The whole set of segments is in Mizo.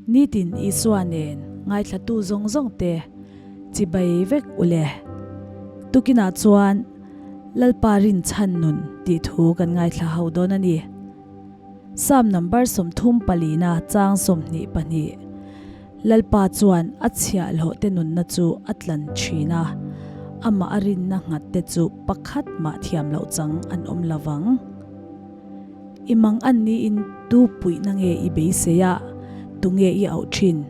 Nitin Isua nen ngaithlatu zawng zawng te chibai vek u le. Tukinah chuan Lalpa rinchhan nun tih thu kan ngaithla ho dawn a ni. Psalm number 34 na chang 22. Lalpa chuan a chhiahhlawh te nunna chu a tlan thin a, amah a rinna nghat te chu pakhat mah thiam loh chang an awm lo vang. I mang an niin tu puihna nge i beisei a, tunge i auh thin?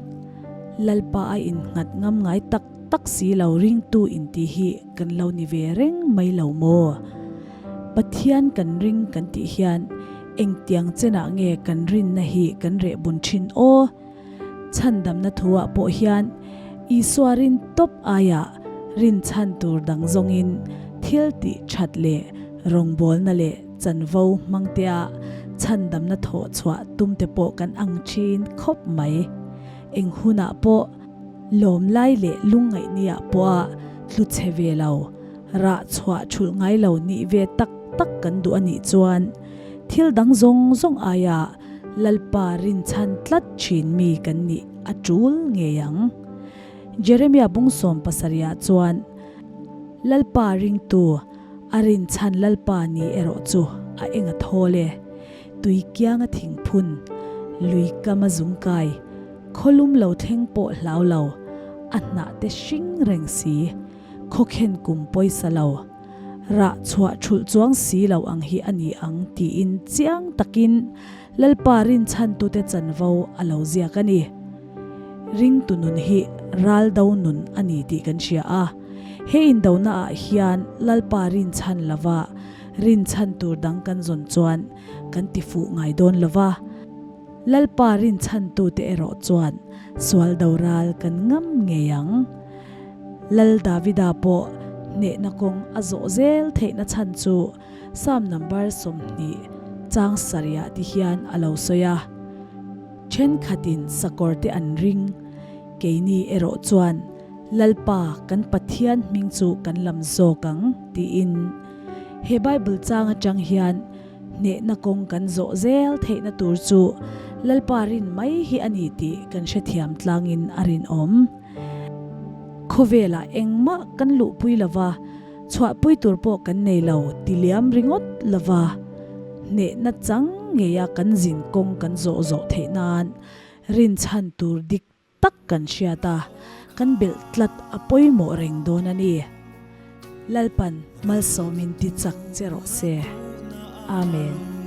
Lalpa a innghat ngam ngai tak tak si lo ringtu intih hi kan lo ni ve reng mai lo maw? Pathian kan ring kan tih hian engtiang chenah nge kan rinna hi kan reh bun thin aw? Chhandamna thuah pawh hian Isua rin tawp aiah rinchhan tur dang zawngin thil tih that leh rawngbawlna leh chanvo hmangtea chhandamna thawh chhuah tumte pawh kan ang thin khawp mai. Eng hunah pawh lawm lai leh lungngaihniah pawha tlu chhe ve lo, rah chhuah thulh ngai lo nih ve tak tak kan duh a nih chuan thil dang zawng zawng aiah Lalpa rinchhan tlat thin mi kan nih a tul ngei ang. Jeremia bung 70 ah chuan, Lalpa ringtu, a rinchhan Lalpa ni erawh chu a eng a thawl e. Tui kianga thingphun, lui kam a zungkai, khawlum lo thleng pawh hlau lo, a hnah te hring reng si, khawkhen kum pawisa lo. Rah chhuah thulh chuang si lo ang hi a ni ang tiin chiang takin Lalpa rinchhantute chanvo a lo ziak a ni. Ringtu nun hi ral do nun a ni tih kan hria a. He indonaah hian Lalpa rinchhan lova rinchhan tur dang kan zawn chuan kan tifuh ngai dawn lova. Lalpa rinchhantute erawh chuan sual do ral kan ngam ngei ang. Lal Davida pawh hnehna kawng a zawh zel theihna chhan chu Psalm number 20 chang sarih ah ti hian a lo sawi a, Thenkhatin sakawr te an ring, keini erawh chuan Lalpa kan Pathian hming chu kan lam zawk ang tiin. He Bible chang atang hian Hnehna kawng kan zawh zel theihna tur chu Lalpa rin mai hi a ni tih kan hrethiam tlangin a rinawm. Khawvelah engmah kan luhpui lova, chhuahpui tur pawh kan nei lo ti liam ringawt lova, hnehna chang ngeia kan zin kawng kan zawh zawh theih nan rinchhan tur dik tak kan hriat a, kan belh tlat a pawimawh reng dawn a ni. Lalpan malsawmin ti chak che rawh se. Amen.